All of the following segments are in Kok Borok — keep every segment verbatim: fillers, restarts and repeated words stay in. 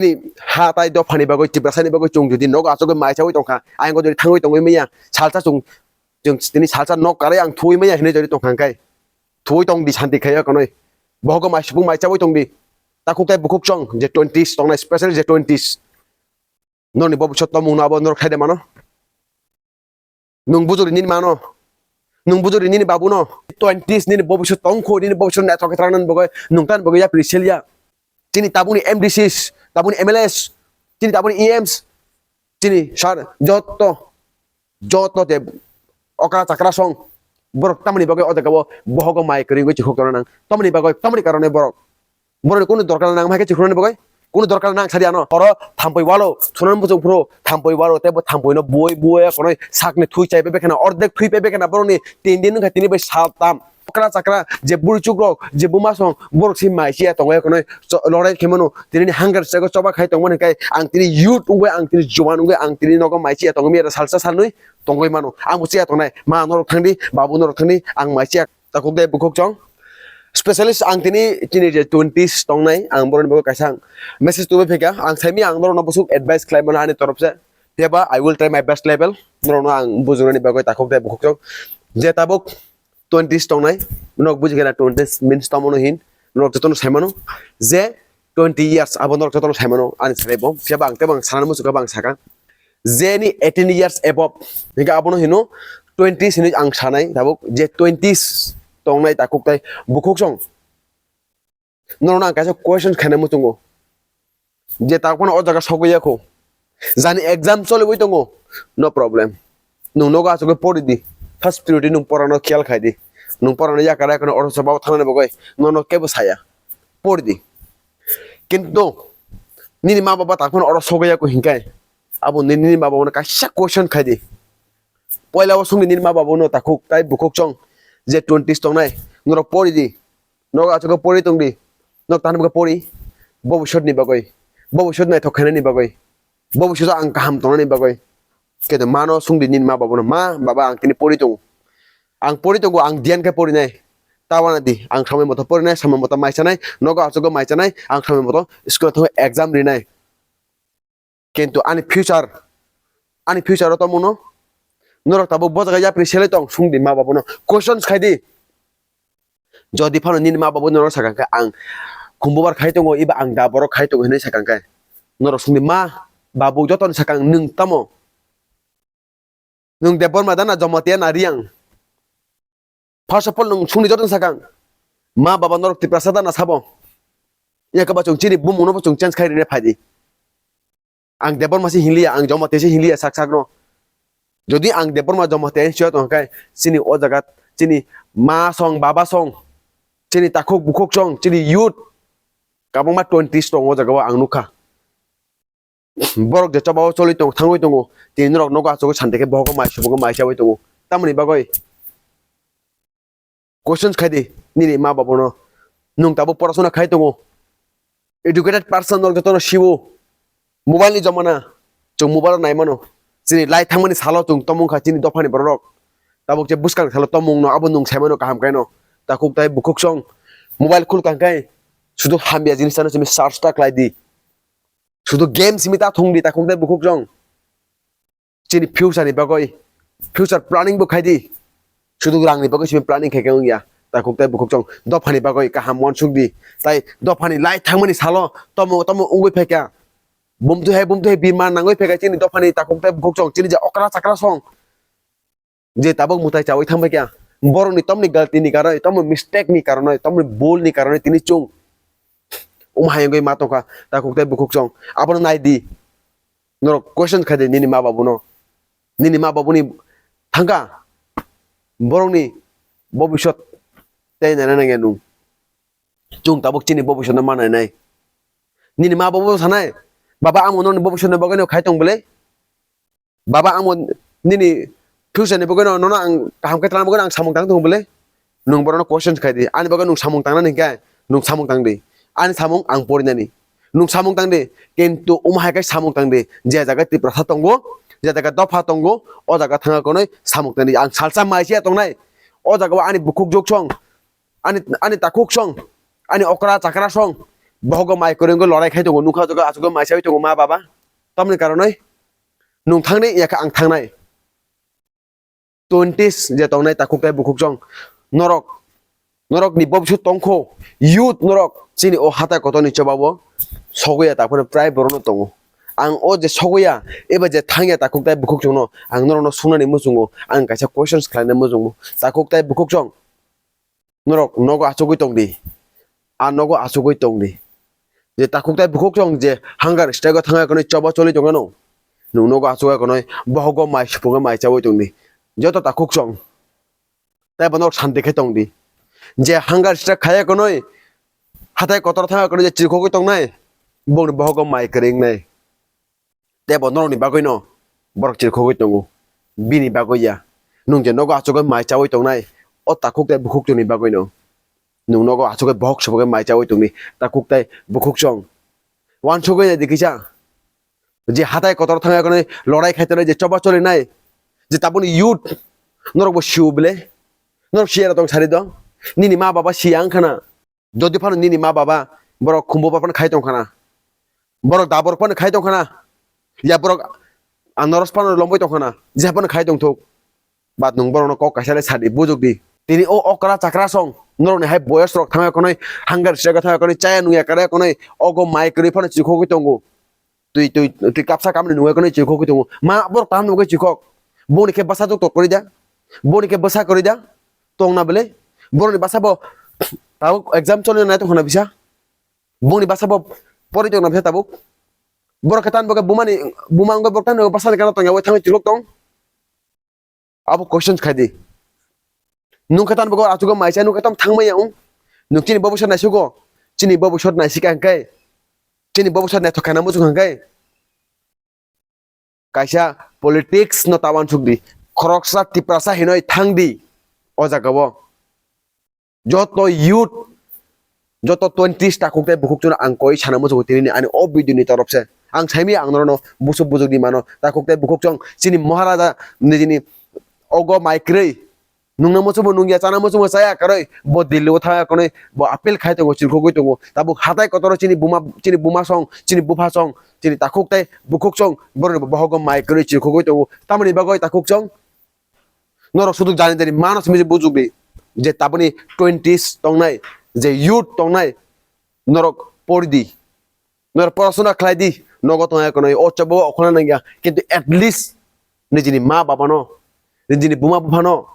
Tini ha tai dophani bagwi, Tiprasani bagwi chwng jodi nogo achugwi mai chawi tongkha, ayang jodi thangwi tongwi manya, salsa chwng, chwng tini salsa nok karwi ang thuwi manya hinwi jodi tongkha hwnkhe, thuwi tong di santi khaiya konwi. Bohogo mai sibung mai chawi tong di. Takhuk tai bukhuk chwng je twenties tongnai, special je twenties. Noni bobisot tomung no abo norok khai de mano. Nung bujuri nini mano. Nung bujuri nini babuno. Twenties nini bobisot tongkho, nini bobisot naithok khe thangnani bagwi, nung tani bagwi yapri selya. Chini tabukni M D Cs, tabukni M L As, chini tabukni E Ms, chini sir, joto, joto je okra chakra song, borok tamoni bagwi o jaga o bohogo mai kwrwi wngwi chikhok tongna nang. Tamoni bagwi, tamoni karone borok. Borokni kunu dorkar nang, hai khe chikhornani bagwi kunu dorkar nang sadi ano. Oro thampui walo, sunan muchung phuru thampui walo, tei bo thampuino buoi buoi konoi sakni thui chai bai kheno, ordek thui bai kheno borokni tin din wngkha tini bai sal tam. Okra chakra je buri chukrok, je buma song, borok si mai siya tongo kheno, cho-, lorai khe mano, tini ni hunger chego choba khai tongmani kai, ang tini youth wngwi, ang tini juwan wngwi, ang tini nogo mai siya tongo, miya salsa salnwi tongwi mano. Ang bo siya tongnai, ma norok thangdi, babu norok thangdi, ang mai siya. Takhuk de bukhuk chong. Specialist ang tini, tini je twenties tongnai, ang borokni bagwi kaisa ang message tubui phaikha. Ang saimi ang norokno busuk advice khlai mano ani torop se. Phiya ba I will try my best level. Norokno ang bujunani bagwi takhuk de bukhuk chong. Je tabuk twenties tongnai, norok buji khe na twenties means tamo no hin. Norok jotono sai mano je twenty years abo norok jotono sai mano ani sanai bo. Phiya ba ang tebo ang sanani muchung khe ba ang sakha. Jeni eighteen years above, hingke abono hino twenties hinwi ang sanai tabuk, je twenties tongnai takhuk tai bukhuk song. Norokno ang kaisa question khaina muchungo, je takhuk phano o jaga sogwi yakho, jani exam choliwi tongo, no problem, nwng nogo achugwi pori di, first priority nwng porano khiyal khai di, nwng porano yakar yakar oro se babo thangnani bagwi nono kebo saya, pori di. Kintu nini ma baba takhuk phano oro sogwi yakho hinkhe, abo nini, nini ma babano kaisa question khai di. Poila o songni nini ma babano takhuk tai bukhuk chong je twenties tongnai, norok pori di, norok achukgo pori tong di, norok tani bagwi pori, bobisot ni bagwi, bobisot naithok khainani bagwi, bobisot ang kaham tongnani bagwi. Khe mano songdi nini ma babano, "Ma, baba, ang tini pori tongo, ang pori tongo, ang diyan khe porinai, ta wana di, ang samai moto porinai, samai moto mai chanai, nogo achukgo mai chanai, ang samai moto school thangwi exam rinai." Kintu ani future, ani future o tongmano norok tabuk bo jaga yapri selai tong, songdi ma babano, questions khai di. Jodi phano nini ma babu norok sakha khe ang khumbubar khai tongo, eba ang da borok khai tongo hinwi sakha khe, norok songdi, "Ma, babu, jotoni sakha nwng tamo? Nwng Debbarma da na Jamatia na Riyang?" First of all, nwng songni joto sakang, ma baba norok Tiprasa da na sabo? Yakaba chwng chini bumungno bo chwng change khai rina phaidi. Ang Debbarma se hinliya, ang Jamatia se hinliya sak sakno. Jodi ang Debbarma Jamatia se tong khe, chini o jaga, chini ma song, baba song, chini takhuk bukhuk song, chini youth, kabangma twenties tong o jaga o ang nukha. Borok je choba o choli tong, thangwi tongo, tini norok nogo achugwi sante khe bohogo mai subungo mai chawi tongo. Tamoni bagwi questions khai di nini ma babuno. Nwng tabuk porasona khai tongo. Educated person norok jotono sibo. Mobile ni jomana. Chwng mobile o nai mano. Chini lai thangmani salo chwng tomung kha chini dophani borok. Tabuk je bwskang salo tomung no abo nwng sai mano kaham khe no. Takhuk tai bukhuk song. Mobile khul kang khe sudu hamya jinis ano simi search ta khlai di. Sudu game simi ta thung di, takhuk de bukhuk jong. Chini future ni bagwi, future planning bo khai di. Sudu rang ni bagwi simi planning khai khe wngya. Takhuk de bukhuk jong. Dopha ni bagwi kaham uansuk di. Tai dopha ni lai thangmani salo tomo, tomo wngwi phai kha. Bumtwi hai, bumtwi hai bima nangwi phai kha chini dopha ni takhuk de bukhuk jong. Chini je okra chakra song. Je tabuk mwtai chawi thang bai kha, borokni tamni galti ni karonwi, tamni mistake ni karonwi, tamni bul ni karonwi tini chwng omo hai wngwi ma tongkha, takhuk tei bukhuk chwng. Abono nai di, norok question khai di nini ma babuno, nini ma babuni thangkha borokni bobisot tei naina nangya nwng. Chwng tabuk chini bobisotno ma nainai. Nini ma babu sanai, "Baba, ang noni bobisotni bagwi no khai tong bwle? Baba, ang nini future ni bagwi no, nono ang kaham khe tlang bagwi no ang samung tang tong bwle?" Nwng borokno question khai di. Ani bagwi nwng samung tangnani hinkhe nwng samung tang di. Ani samung ang porinani. Nwng samung tang di. Kintu omo hai khe samung tang di. Je jaga Tiprasa tongo, je jaga dopha tongo, o jaga thangna konwi samung tang di. Ang salsa mai se tongnai. O jaga o ani bukhuk juk song. Ani, ani takhuk song, ani okra chakra song, Bohogo mai kwrwngwi lorai khai tongo, nukha joga achugwi mai chawi tongo ma baba. Tamni karonwi nwng thangnai, yakha ang thangnai. Twenties je tongnai takhuk tei bukhuk chwng, norok, norokni bobiswt tongkho, youth norok chini o hatai kotorni chobao sogwi ya, takhorno prai borokno tongo. Ang o je sogwi ya, eba je thangya takhuk tei bukhuk chwngno ang norokno sungnani muchungo, ang kaisa questions khlainani muchungo. Takhuk tei bukhuk chwng, norok nogo achugwi tongdi, a nogo achugwi tongdi. Je takhuk tei bukhuk chwng je hunger strike o thangya konwi choba choli tongmano, nwng nogo achugwi konwi bohogo mai supungwi mai chawi tongdi. Joto takhuk chwng tei bo norok santi khe tongdi. Je hunger strike khaiya konwi hatai kotor thangya konwi je chirikhogwi tongnai, bongni bohogo mai kwrwi wngnai. Tei bo norokni bagwino borok chirikhogwi tongo, bini bagwi ya. Nwng je nogo achugwi mai chawi tongnai, o takhuk tei bukhuk chwngni bagwino. Nwng nogo achugwi bohok subugwi mai chawi tongdi, takhuk tei bukhuk chwng. Wansugwi naidi kisa, je hatai kotor thangya konwi lorai khai tongnai, je choba cholinai, je tabukni youth norokbo sio bwle, norok siya tong sari do, nini ma baba siya wngkhana. Jodi phano nini ma baba borok khumbo phano khai tongkhana, borok daborok phano khai tongkhana, ya borok anoros phano lomwi tongkhana, je phano khai tongthok. But nwng borokno kok kaisa le sadi, bujukdi. Tini o okra chakra song, norokni hai boyos rok thangya konwi, hunger strike thangya konwi, chaya nungya karya konwi, ogo mai kwrwi phano chikhogwi tongo. Twi, twi, twi kapsa kamni nungwi konwi chikhogwi tongo. Ma borok kaham nungwi chikhok. Boni khe bwsa jok tok kwrwi da. Boni khe bwsa kwrwi da. Tongna bwle. Borokni bwsa bo tabuk exam choli nai tongkhana bisa. Boni bwsa bo pori tongna bisa tabuk. Borok khe tan bo khe bumani, buma wngwi borok tan bo bwsani gana tongya bai thangwi chikhok tong. Abo questions khai di. Nwng khe tamo bo achugwi mai cha, nwng khe tamo thangmaya wng. Nwng chini bobiswt naisugo, chini bobiswt naisika hwnkhe, chini bobiswt naithok khaina muchung hwnkhe. Kaisa politics no ta uansuk di. Khoroksa Tiprasa hinwi thang di o jagao. Joto youth, joto twenties takhuk tei bukhuk chwngno ang koi sana muchungo tini ani o video ni torop se. Ang saimaya ang norokno busuk bujukni mano, takhuk tei bukhuk chwng chini Maharaja nijini ogo mai kwrwi nungna muchungo nungya, chana muchungo chaya kwrwi, bo Delhi o thangya kwrwi, bo appeal khai tongo, chirikhogwi tongo. Tabuk hatai kotoro chini buma, chini buma song, chini bupha song, chini takhuk tei bukhuk chwng borokni bohogo mai kwrwi chirikhogwi tongo. Tamoni bagwi takhuk chwng Norok sudu jani jani mano simi bujukdi je taboni twenties tongnai, je youth tongnai, norok poridi, norok porasona khlaidi, nogo tongnai kono o chobo okhona nangya, kintu at least nijini ma babano, nijini buma buphano,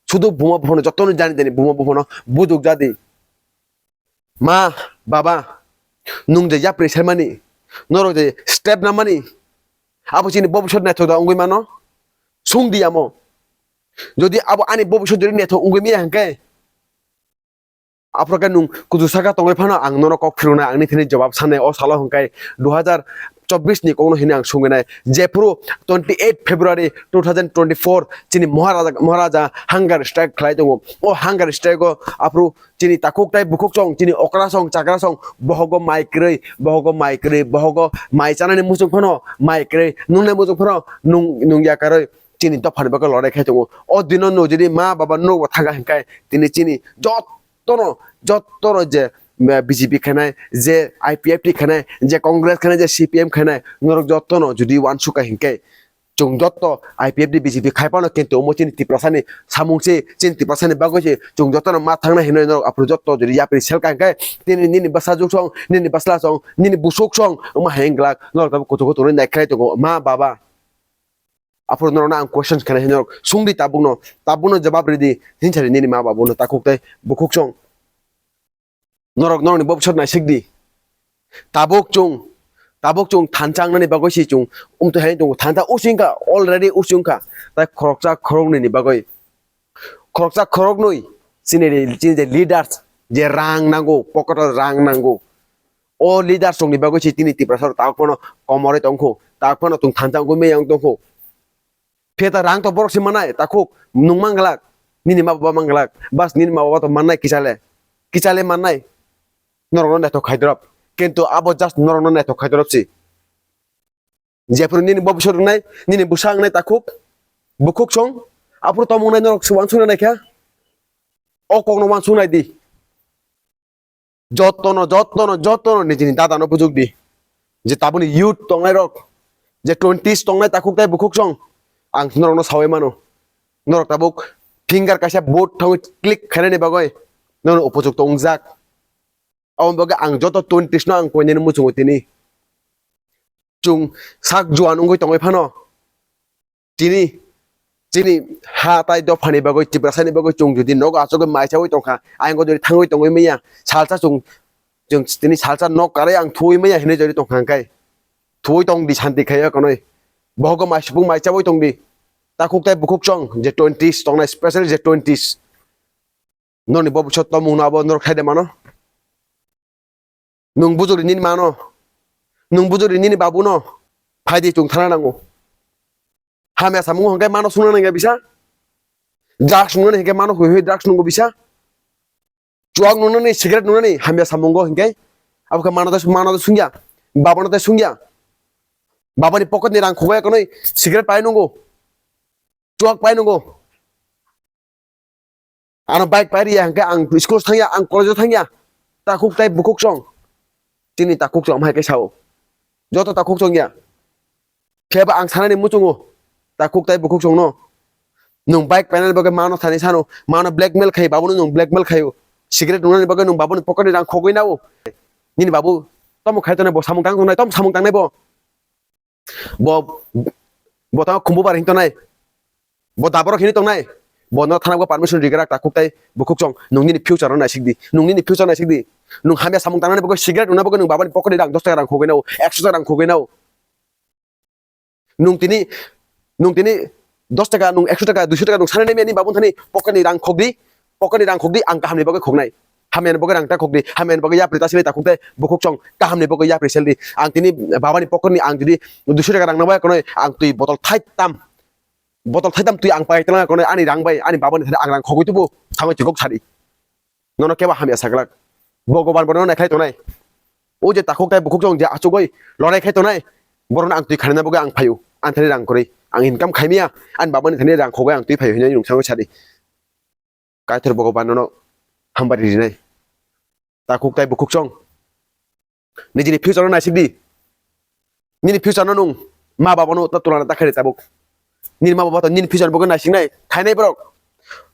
sudu buma buphano, jotono jani jani buma buphano bujukjadi. Ma, baba, nwng je yapri saimani, norok je step namani, abo chini bobiswt naithok da wngwi mano? Sung di amo. Jodi abo ani bobiswt jodi naithok wngwi maya hwnkhe, aphuru khe nwng kuju saka tongwi phano ang nono kok phiruknai, ang nini thani jawab sanai o salo hwnkhe dui hazar chobbish ni kokno hwnwi ang sungwi nai. Jephuru twenty eight February two thousand twenty-four chini Maharaja, Maharaja hunger strike khlai tongo. O hunger strike o aphuru chini takhuk tai bukhuk chong, chini okra chong, chakra chong, bohogo mai kwrwi, bohogo mai kwrwi, bohogo mai chanani muchung phano mai kwrwi, nungnai muchung phano nung, nungya kwrwi, chini dophani bagwi lorai khai tongo. O dino no jodi ma baba nokbo thangkha hwnkhe, tini chini jottono, jottono je, eh, B J P khainai, je I P F T khainai, je Congress khainai, je C P M khainai, norok jottono jodi uansukha hwnkhe, chwng jotto I P F T B J P khai phano kintu omo chini Tiprasani samung se, chini Tiprasani bagwi se chwng jottono ma thangnai hinwi norok aphuru jotto jodi yapri selkha hwnkhe, tini nini bwsajwk song, nini bwsla song, nini busuk song wngma hai wng glak, norok tabuk kuchuk kuchuk nai khlai tongo ma baba. Aphuru norokno ang questions khainai hinwi norok sungdi tabukno, tabukno jawab ridi, hinsari nini ma babuno takhuk tei bukhuk song. Norok norokni bobiswt naisikdi. Tabuk chwng, tabuk chwng thansa wngnani bagwi se chwng umtwi hai tongo. Thansa usi wngkha, already usi wngkha. Tai khoroksa khoroknwini bagwi. Khoroksa khoroknwi chini, chini je leaders, je rang nango, pocket o rang nango. O leaders rokni bagwi se chini Tiprasa rok tabuk phano komorwi tongkho. Tabuk phano chwng thansa wngwi meyang tongkho. Pheta rang to borok se mannai, takhuk, nwng manglak, nini ma baba manglak, bas nini ma baba to mannai kichale, kichale mannai, norokno naithok khaidrop, kintu abo just norokno naithok khaidrop si. Jephuru nini bobiswt wngnai, nini bwsa wngnai takhuk, bukhuk song, aphuru tamo wngnai norok se uansukna naikha, o kokno uansuknai di. Jotono, jotono, jotono nijini dadano bujukdi. Je tabukni youth tongnairok, je twenties tongnai takhuk tei bukhuk song, ang norokno saui mano. Norok tabuk finger kaisa vote thangwi click khainani bagwi nono upojukto wngjak. Aboni bagwi ang joto twenties no ang koinani muchungo tini. Chwng sak juan wngwi tongwi phano, tini chini ha tai dophani bagwi, Tiprasani bagwi chwng jodi nogo achugwi maichaui tongkha, ayang jodi thangwi tongwi manya, salsa chwng, chwng tini salsa nok karwi ang thuwi manya hinwi jodi tongkha hwnkhe, thuwi tongdi santi khaiya konwi. Bohogo mai supung maichaui tongdi. Takhuk tai bukhuk chwng je twenties tongnai, special je twenties. Noni bobisot tomungno abo norok khaide mano. Nwng bujuri nini mano. Nwng bujuri nini babuno. Phaidi chwng thana nango. Hamya samungo hwnkhe mano sungna nangya bisa. Drugs nungnani hwnkhe mano hoi hoi drugs nungo bisa. Chuak nungnani, cigarette nungnani hamya samungo hwnkhe. Abo khe mano tei, mano tei sungya. Babano tei sungya. Babani pocket ni rang khogwi konwi cigarette pai nungo. Chuak pai nungo. Ano bike pai riya hwnkhe ang school thangya, ang college thangya. Takhuk tai bukhuk chwng. Chini takhuk chwng hai khe sao. Joto takhuk chwngya. Kheba ang sanani muchungo. Takhuk tai bukhuk chwngno. Nwng bike painani bagwi mano thani sano. Mano blackmail khai, babuno nwng blackmail khaio. Cigarette nungnani bagwi nwng babuni pocket ni rang khogwi nao. Nini babu tomo khai tongnai bo samung tang tongnai, tom samung tangnai bo. Bo, bo tamo khumbu bar hin tongnai. Bo daborok hini tongnai. Bo no thana bo permission rigrak takhuk tai bukhuk chwng. Nwng nini future no naisik di. Nwng nini future naisik di. Nwng hamya samung tangnani bagwi cigarette nungna bagwi nwng babani pocket ni rang dos taka rang khogwi nao, ekso taka rang khogwi nao. Nwng tini, nwng tini dos taka, nwng ekso taka, duiso taka nwng sanai nai mani babun thani pocket ni rang khogdi, pocket ni rang khogdi, ang kahamni bagwi khognai. Hamyani bagwi rang ta khogdi, hamyani bagwi yapri ta sili ta khogdi, bukhuk chwng kahamni bagwi yapri seldi. Ang tini babani pocket ni ang jodi duiso taka rang nangbai konoi, ang twi botol thai tam, botol thai tam twi ang pai tlang konoi, ani rang bai, ani babani thani ang rang khogwi tubu, thangwi chikok sadi. Nono kebo hamya saglak. Bhogoban bo nono naikhlai tongnai. O je takhuk tai bukhuk chwng je achugwi lorai khai tongnai. Borokno ang twi khaina bagwi ang phaio. Ang thani rang kwrwi. Ang income khaimya. Ani babani thani rang khogwi ang twi phaio hinwi nwng sangwi sadi. Kaitor Bhogoban nono hambari rinai. Takhuk tai bukhuk chwng. Nijini future no naisik di. Nini future no nwng ma baba no ta tulana ta khairi tabuk. Nini ma baba to nini future bo naisiknai, khainai borok.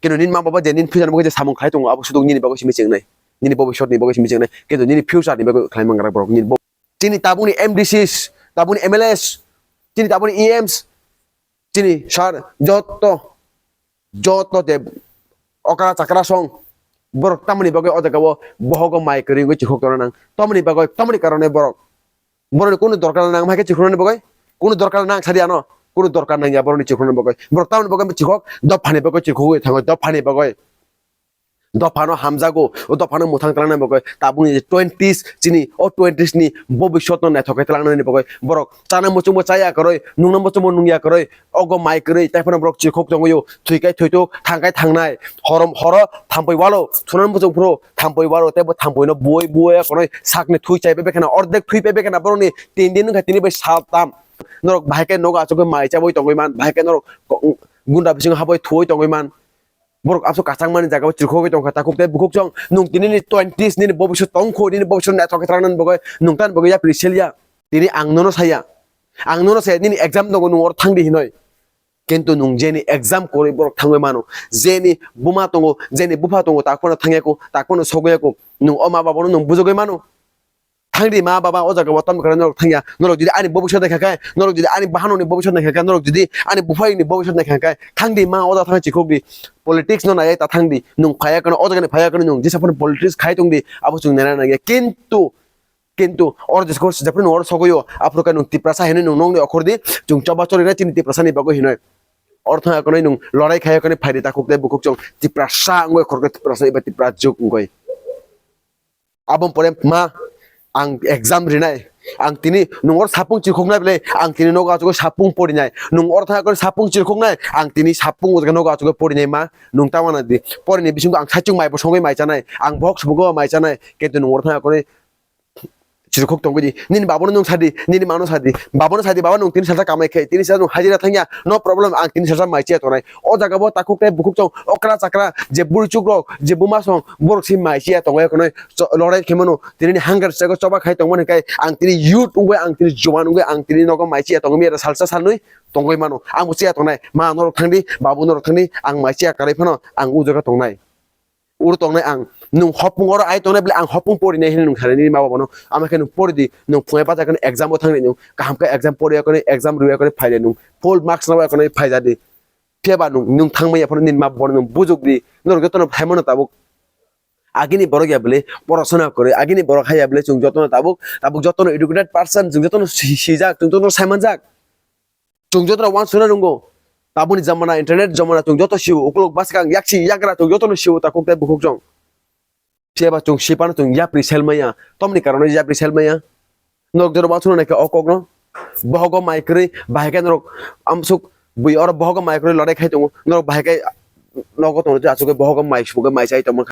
Kintu nini ma baba je nini future bo je samung khlai tongo, abo suduk nini bagwi simi chengnai. Nini bobisot ni bagwi simi chengnai. Kintu nini future ni bagwi khlai mangra borok. Nini bo-, chini tabukni M D Cs, tabukni M L As, chini tabukni E Ms, chini sir, jotto, jotto je okra chakra song, borok tamoni bagwi o jaga o bohogo mai kwrwi wngwi chikhok tongna nang. Tamoni bagwi, tamoni karone borok, borokni kunu dorkar nang, mai khe chikhoknani bagwi, kunu dorkar nang sadi ano, kunu dorkar nangya borokni chikhoknani bagwi. Borok tamoni bagwi chikhok, dophani bagwi chikhogwi thango, dophani bagwi. Dophano hamjago, o dophano mwthang twlangnani bagwi, tabukni twenties chini, o twenties ni bobiswt no naithok khe twlangnani bagwi, borok chana muchungbo chaya kwrwi, nungna muchungbo nungya kwrwi, ogo mai kwrwi, tei phano borok chikhok tongwi o, thwi kai thwitok, thang kai thangnai, horom horo thampui walo, thunani muchung phuru thampui walo, tei bo thampui no buwi buwi ya kwrwi, sakni thwi chai bai kheno, ordek thwi bai kheno, borokni tin din wngkha tini bai sal tam, norok bahai khe nogo achugwi mai chabwi tongwi man, bahai khe norok gunda bisingo habwi thuwi tongwi man. Borok aswk kwchangmani jaga o chirkhogwi tongkha, takhuk tei bukhuk chwng. Nwng tini ni twenties nini bobiswt tongkho, nini bobiswt naithok khe twlangnani bagwi, nwng tamni bagwi yapri selya. Tini ang nono saya. Ang nono saya, nini exam tongo, nwng oro thangdi hinoi. Kintu nwng jeni exam kwrwi borok thangwi mano, jeni buma tongo, jeni bupha tongo, tak phano thangya kho, tak phano sogwi ya kho. Nwng o ma baba no nwng bujogwi mano. Thangdi ma baba, o jaga o tamo kwrwi norok thangya. Norok jodi ani bobiswt naikha khe, norok jodi ani bahanokni bobiswt naikha khe, norok jodi ani buphayungni bobiswt naikha khe, thangdi ma o jaga thang chikhokdi. Politics no naiya ta thangdi. Nwng phaiya khe no, o jaga ni phaiya khe no nwng jesa phano politics khai tongdi. Abo chwng naina nangya. Kintu, kintu oro jesko jephru nwng oro sogwi o, aphuru khe nwng Tiprasa hinwi nwng nokni okhordi. Chwng choba chorina chini Tiprasa ni bagwi hinwi. Oro thangya khe nwng lorai khaiya khe phaidi takhuk tei bukhuk chwng Tiprasa wngwi okhorkhe Tiprasa eba Tipra juk wngwi. Aboni pore ma, ang exam rinai, ang tini nwng oro sapung chirkhoknai bwle, ang tini nogo achugwi sapung porinai, nwng oro thangya khe sapung chirkhoknai, ang tini sapung o jaga nogo achugwi porinai ma, nwng ta wana di, porini bisingo ang saichung mai bo songwi mai chanai, ang box bo mai chanai, kintu nwng oro thangya khe Chirikhok tongwi di, nini babono nwng sadi, nini mano sadi, babono sadi, baba nwng tini salsa kamai khe, tini salsa nwng hajira thangya, no problem, ang tini salsa mai chiya tongnai. O jaga bo takhuk tei bukhuk tong, okra chakra, je buri chukrok, je buma song, borok si mai chiya tongwi khwnwi, cho-, lorai khe mano, tini ni hunger chego choba khai tongmani khe, ang tini youth wngwi, ang tini juwan wngwi, ang tini nogo mai chiya tongwi, salsa salnwi tongwi mano. Ang bo chiya tongnai, ma norok thangdi, babu norok thangdi, ang mai chiya karwi phano, ang o jaga tongnai. Uro tongnai ang, nwng hopung oro ai tongnai bwle ang hopung porinai hinwi nwng sanai nini ma babano. Ama khe nwng pori di, nwng phunai bacha khe exam o thangdi nwng, kaham khe exam poriya khe exam rwya khe phaidi nwng, full marks naiya khe phaijadi. Phiya ba nwng, nwng thangmaya phano nini ma babano nwng bujukdi, norok jotono phaimano tabuk. Agini borok ya bwle porosona kwrwi, agini borok hai ya bwle chwng jotono tabuk, tabuk jotono educated person, chwng jotono si-, sijak, chwng jotono saimanjak. Chwng jotono wansukna rwngo. Tabukni jamana, internet jamana, chwng joto sio, ukulok bwskang, yaksi, yagra, chwng jotono sio, takhuk tei bukhuk chwng. Phiya ba chwng sipano chwng yapri sel maya. Tamni karonwi yapri sel maya. Norok jora wansukna naikha o kokno. Bohogo mai kwrwi, bahai khe norok amsuk bui oro bohogo mai kwrwi lorai khai tongo. Norok bahai khe nogo tongo, aswk bohogo mai, sugo mai chai tongma.